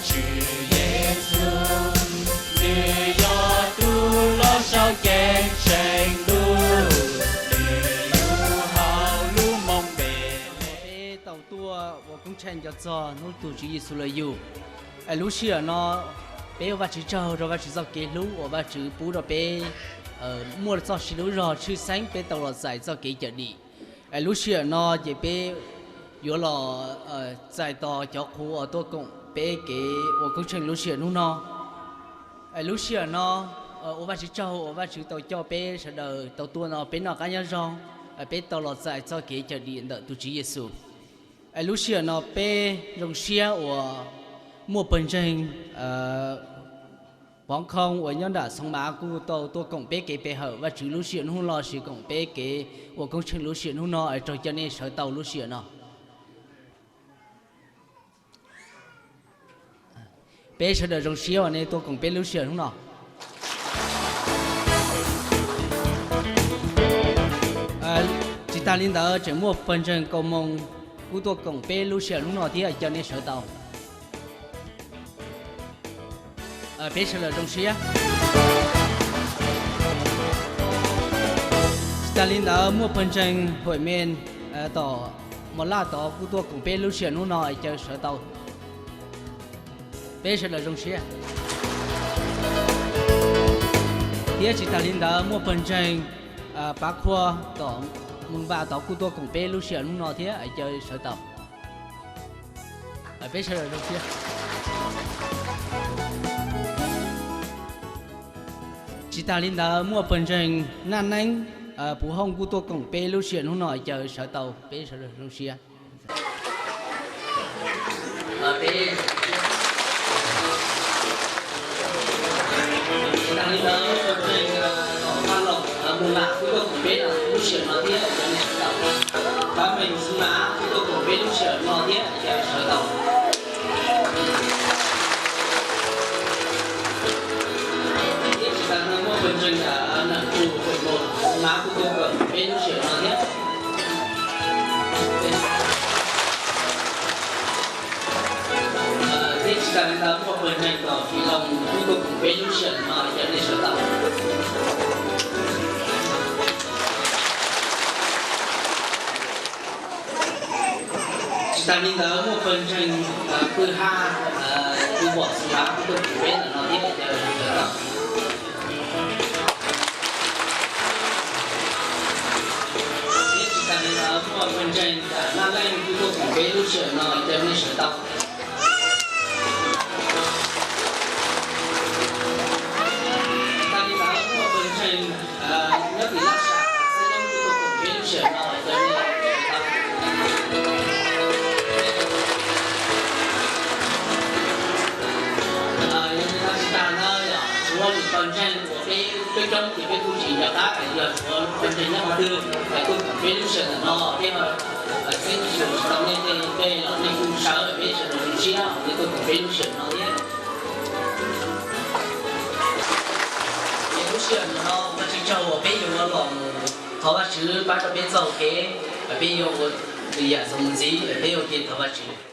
Tswv Yexus, nws yog tus loj saum ceeb tsheej ntuj, nws yug hauv lub moos Npelehees. Peb tau tuaj ua koob tsheej nco txog hnub tus Tswv Yexus los yug. Es lub sij hawm no peb ua Vajtswv tsaug rau Vajtswv txoj kev hlub uas Vajtswv pub rau peb muaj txoj sia lub zog tshwj xeeb peb tau los txais txoj kev cawm dim. Es lub sij hawm no ces peb yuav los txais tos cov qhuv uas tuaj koom peb kev ua koob tsheej lub sij hawm hnub no. Es lub sij hawm no ua Vajtswv tsaug uas Vajtswv tau coj peb sawv daws tau tuaj no peb noj qab nyob zoo, peb tau los txais txoj kev cawm dim ntawm tus Tswv Yexus. Es lub sij hawm no peb zoo siab uas muaj pawg ntseeg Pov Khoo uas nyob nram Xoo Mav kuj tau tuaj koom peb kev pe hawm Vajtswv lub sij hawm hnub no, los sis koom peb kev ua koob tsheej lub sij hawm hnub no, es raug coj nej sawv tau lub sij hawm no. Peb sawv daws zoo siab uas nej tuaj koom peb lub sij hawm hnub no. Tsis tas li ntawd tseem muaj pawg ntseeg Kaus Moos kuj tuaj koom peb lub sij hawm hnub no thiab, caw nej sawv tau. Peb sawv daws zoo siab. Tsis tas li ntawd muaj pawg ntseeg Huam Mes tom Mos Laj tod kuj tuaj koom peb lub sij hawm hnub no, caw sawv tau. Peb sawv daws zoo siab. Thiab tsis tas li ntawd muaj pawg ntseeg Pav Khuam tom Moos Vas tod kuj tuaj koom peb lub sij hawm hnub no thiab, caw sawv tau. Peb sawv daws zoo siab. Tsis tas li ntawd muaj pawg ntseeg Naj Neeb Puv Hooj kuj tuaj koom peb lub sij hawm hnub no, caw sawv tau. Peb sawv daws zoo siab. Tsis tas li ntawd muaj pawg ntseeg tom Paj Loos Moos Las kuj tuaj koom peb lub sij hawm no thiab, caw nej sawv tau. Pab Mees Xoo Mav kuj tuaj koom peb lub sij hawm no thiab, caw sawv tau. Thiab tsis tas li ntawd muaj pawg ntseeg Nam Tus Huam Moos Xoo Mav kuj tuaj koom peb lub sij hawm no thiab. Thiab tsis tas li ntawd muaj pawg ntseeg tom Fim Loos kuj tuaj koom peb lub sij hawm no, caw nej sawv tau. Tsis tas li ntawd muaj pawg ntseeg Pw Ha, Pw Vom Xoo Mav kuj tuaj koom peb ntawm no thiab, caw sawv tau. Thiab tsis tas li ntawd muaj pawg ntseeg Naj Leej kuj tuaj koom peb lub sij hawm no, caw nej sawv tau. Tsis tas li ntawd muaj pawg ntseeg nyob tim Laj Sam Xab Yeeb kuj tuaj koom peb lub sij hawm no, caw nej sawv tau. Yog li no tsis tas ntawd yog tshuav lwm pawg ntseeg uas peb peb coob ces peb kuj tsis nco qab hais tias yog tshuav pawg ntseeg nyob qhov twg es tuaj koom peb lub sij hawm ntawm no thiab. Xib hwb tsis tau nej tej npe los nej kuj sawv, peb sawv daws zoo siab nej tuaj koom peb lub sij hawm no thiab. Ces lub sij hawm no Vajtswv tsaug uas peb yuav los mus thov Vajtswv pab rau peb txoj kev, peb yuav ua lwm yam txuas mus ntxiv, peb ua ke thov Vajtswv.